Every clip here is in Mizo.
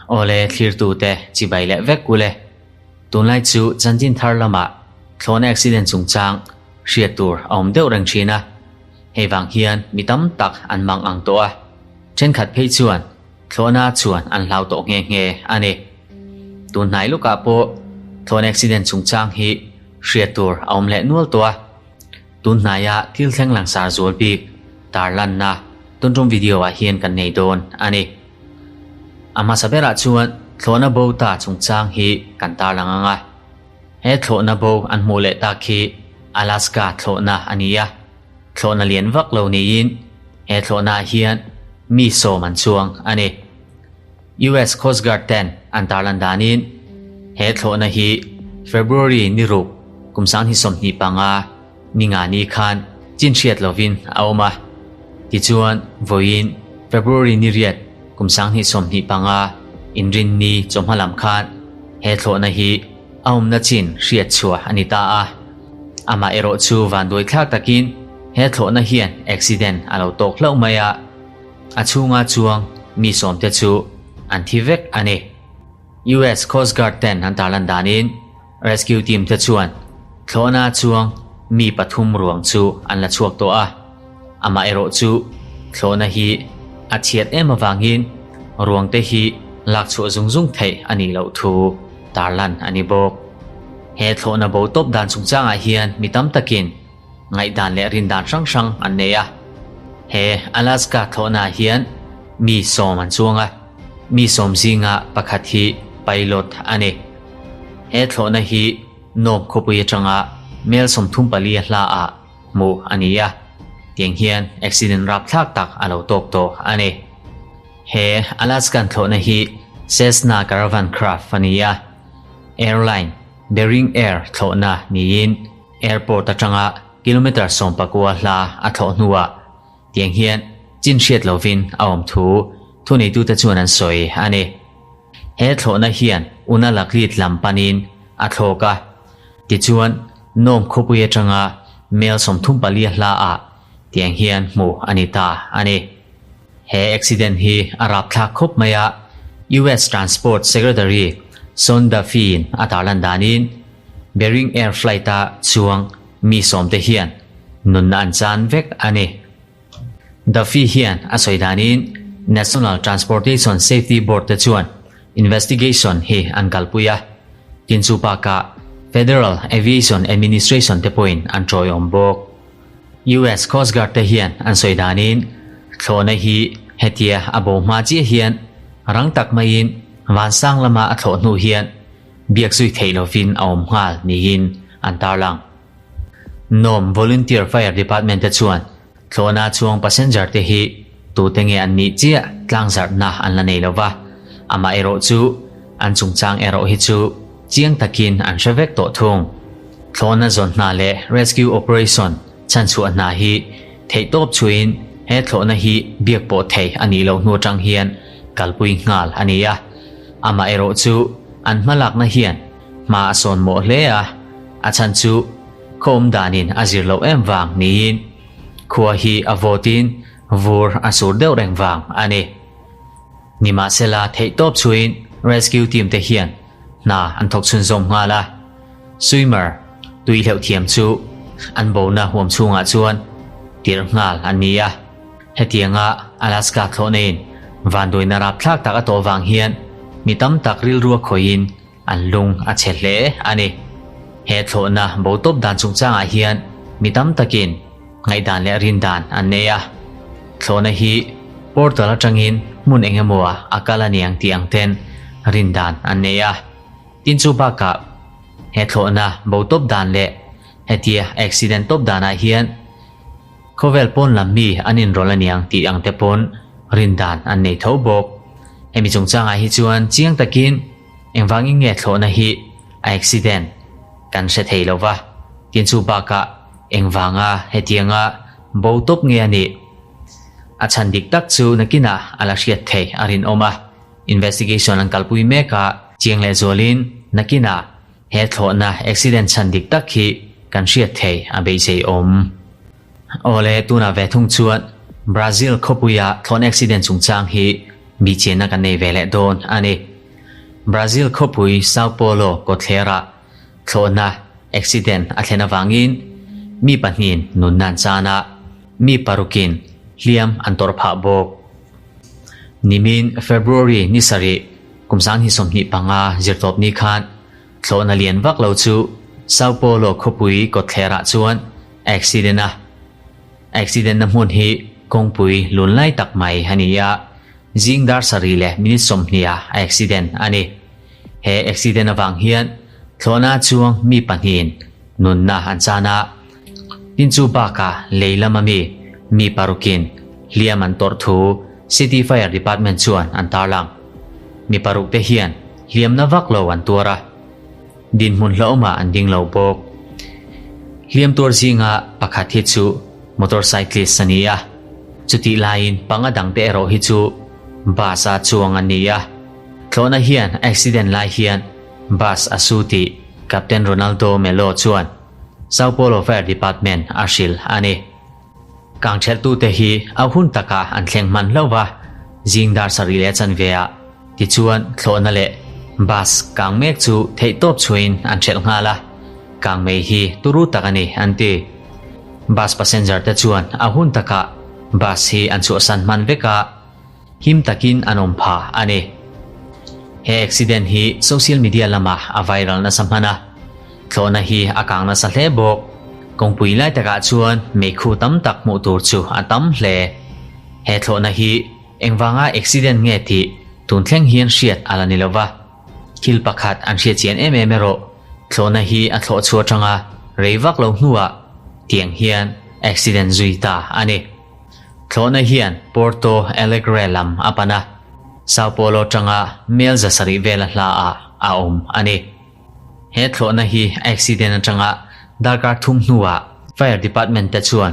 Awle thlirtute chibai leh vek ule. Tunlai chu chanchin thar lamah thlawhna accident chungchang hriat tur a awm deuh reng thin a. Hei vang hian mi tam tak an mang ang tawh a. Thenkhat phei chuan thlawhna chuan an hlau tawh nghe nghe a ni. Tun hnai lukah pawh thlawhna accident chungchang hi hriat tur a awm leh nual tawh a. Tun hnaia thil thleng langsar zual bik tarlanna tun tum video ah hian kan nei dawn a ni. A hmasa berah chuan thlawhna bo ta chungchang hi kan tarlang ang a. He thlawhna bo an hmuh leh tak hi Alaska thlawhna a ni a. Thlawhna lian vak lo niin he thlawhna ah hian mi sawm an chuang a ni. US Coast Guard ten an tarlan danin he thlawhna hi February ni ruk kum sanghnih 25 ni nga ni khan chin hriat lovin a awm a. Tichuan vawiin February ni riat kum 2025 inrinni chawhma lam khan he thlawhna hi a awmna chin hriat chhuah a ni ta a. Amah erawh chu vanduai thlak takin he thlawhna hian accident a lo tawk hlauh mai a. A chhunga chuang mi sawmte chu an thi vek a ni. US Coast Guard ten an tarlan danin rescue team te chuan thlawhna chuang mi pathum ruang chu an la chhuak tawh a. Amah erawh chu thlawhna hi a chhiat em avangin ruangte hi lak chhuah zung zung theih a nih loh thu tarlan a ni bawk. He thlawhna bo tawp dan chungchangah hian mi tam takin Ngaihdan leh rindan hrang hrang an nei a. He Alaska thlawhnaah hian mi sawm an chuang a, mi sawm zinga pakhat hi pilot a ni. He thlawhna hi Nome khawpui atanga mel 34 a hla ah hmuh a ni a, tiang hian accident rapthlak tak a lo tawk tawh a ni. He Alaskan thlawhna hi Cessna Caravan Craft a ni a, airline Bering Air thlawhna niin Airport atanga kilometre 19 hla a thlawh hnuah tiang hian chin hriat lovin a awm thu thuneitute chuan an sawi a ni. He thlawhna hian Unalaklit lam panin a thlawk a, tichuan Nome khawpui atanga mel 34 hla ah tiang hian hmuh a ni ta a ni. He accident hi a rapthlak khawp mai a, US Transport Secretary Sean Duffy-in a tarlan danin Bering Air flight-a chuang mi sawmte hian nunna an chan vek a ni. Duffy hian a sawi danin National Transportation Safety Board te chuan investigation hi an kalpui a, tin chu bakah Federal Aviation Administration te pawhin an tawiawm bawk. US Coast Guard te hian an sawi danin thlawhna hi hetia a bo hma chiah hian rang tak maiin vansang lama a thlawh hnu hian biak zui theih lovin a awm nghal niin an tarlang. Nome Volunteer Fire Department te chuan thlawhna chuang passenger te hi tute nge an nih chiah tlangzarhna an la nei lova, amah erawh chu an chungchang erawh hi chu chiang takin an hre vek tawh thung. Thlawhna zawn hna leh rescue operation chhanchhuah hna hi theihtawp chhuiin he thlawhna hi biak pawh thei a nih loh hnu atang hian kalpui nghal a ni a. Amah erawh chu an hmalakna hian hma a sawn mawh hle a, a chhan chu khaw awm danin a zir loh em vang niin khua hi a vawtin vur a sur deuh reng vang a ni. Nimahsela theihtawp chhuiin rescue team te hian hna an thawk chhunzawm nghal a. Swimmer tui hleuh thiam chu an bona huam chhungah chuan tirh nghal an ni a. Hetianga Alaska thlawhneiin vanduaina rapthlak tak a tawh vang hian mi tam tak rilru a khawihin an lung a chhe hle a ni. He thlawhna bo tawp dan chungchangah hian mi tam takin ngaihdan leh rindan an nei a. Thlawhna hi portal atangin hmun eng emaw ah a kal a niang tih ang ten rindan an nei a. Tin chu bakah he thlawhna bo tawp dan leh hetia accident tawp danah hian Khawvel pawn lam mi an inrawlh a niang tih ang te pawn rindan an nei tho bawk. Hemi chungchangah hi chuan chiang takin engvangin nge thlawhna hi a accident kan hre thei lo va, tin chu bakah engvanga hetianga bo tawp nge a nih? A chhan dik tak chu nakinah a la hriat thei a rinawm a, investigation an kalpui mek a, chiang lehzualin nakinah He thlawhna accident chhan dik tak hi kan hriat thei a beisei awm. Awle, tunah ve thung chuan Brazil khawpuia thlawn accident chungchang hi mi chenna kan nei ve leh dawn a ni. Brazil khawpui Sao Paulo kawtthlerah thlawhna accident a thlen avangin mi pahnihin nunna an chan a, mi parukin hliam an tawrh phah bawk. Nimin February ni sarih kum 2025 zirtawp ni khan thlawhna lian vak lo chu Sao Paulo khawpui kawtthlerah chuan accident a Accident na hmun hi kawngpui lun lai tak mai a ni a, zing dar sarih leh minute 20 ah a accident a ni. He accident avang hian thlawhna chuang mi pahnihin nunna an chan a, tin chu bakah lei lama mi mi parukin hliam an tawrh thu City Fire Department chuan an tarlang. Mi paruk te hian hliamna vak lo an tuar a. Dinhmun hlauhawmah an ding lo bawk. Hliam tuar zinga pakhat hi chu motorcyclist a ni a, chutih laiin panga dangte erawh hi chu bus a chuang an ni a. Thlawhna hian accident lai hian bus a su tih Captain Ronaldo Melo chuan Sao Paulo Fire Department a hrilh a ni. Kangthelhtute hi a hun takah an thleng hman hlauh va, zing dar sarih leh chanve ah tichuan thlawhna leh bus kang mek chu theihtawp chhuahin an hrelh nghal a, kang mei hi turu tak a ni an ti. Bus passenger te chuan a hun takah bus hi an chhuahsan hman vek a, him takin an awm pha a ni. He accident hi social media lamah a viral nasa hman a, thlawhna hi a kang nasa hle bawk. Kawngpui lai takah chuan meikhu tam tak hmuh tur chu a tam hle. He thlawhna hi engvanga accident nge tih tun thleng hian hriat a la ni lo va. Thil pakhat an hriat chian em em erawh thlawhna hi a thlawh chhuah atanga rei vak lo hnuah tiang hian accident zui ta a ni. Thlawhna hian Porto Alegre lam a pan a, Sao Paulo atanga mel 700 vela hla ah a awm a ni. He thlawhna hi accident atanga darkar thum hnuah Fire Department te chuan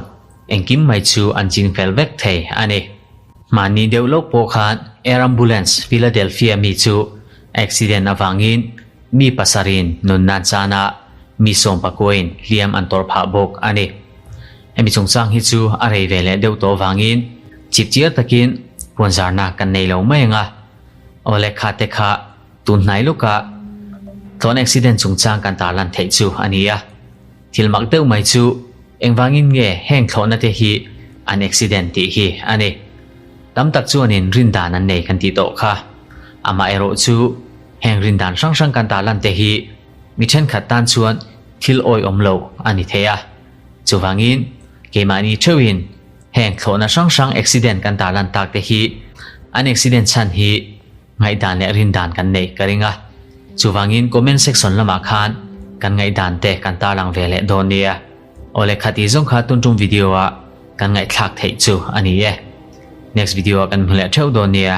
engkim mai chu an ching fel vek thei a ni. Hmanni deuh lawk pawh khan Air Ambulance Philadelphia mi chu accident avangin mi pasarin nunna an chan a, mi sawmpakuain hliam an tawrh phah bawk a ni. Hemi chungchang hi chu a rei ve leh deuh tawh vangin chip chiar takin puanzarna kan nei lo mai ang a. Aw le kha te kha tun hnai luka tlawn accident chungchang kan tarlan theih chu a ni a. Thil mak deuh mai chu engvangin nge heng thlawhna te hi an accident tih hi a ni. Tam tak chuanin rindan an nei kan tih tawh kha. Amaherawh chu heng rindan hrang hrang kan tarlan te hi mi thenkhat tan chuan thil awihawm lo a ni thei a. Chuvangin, keimahni theuhin heng thlawhna hrang hrang accident kan tarlan tak te hi an accident chhan hi ngaihdan leh rindan kan neih ka ring a. Chuvangin comment section lamah khan kan ngaihdan te kan tarlang ve leh dawn nia. Awle khati zawng kha tun tum video ah kan ngaihthlak theih chu a ni e. Next video ah kan hmu leh theuh dawn nia.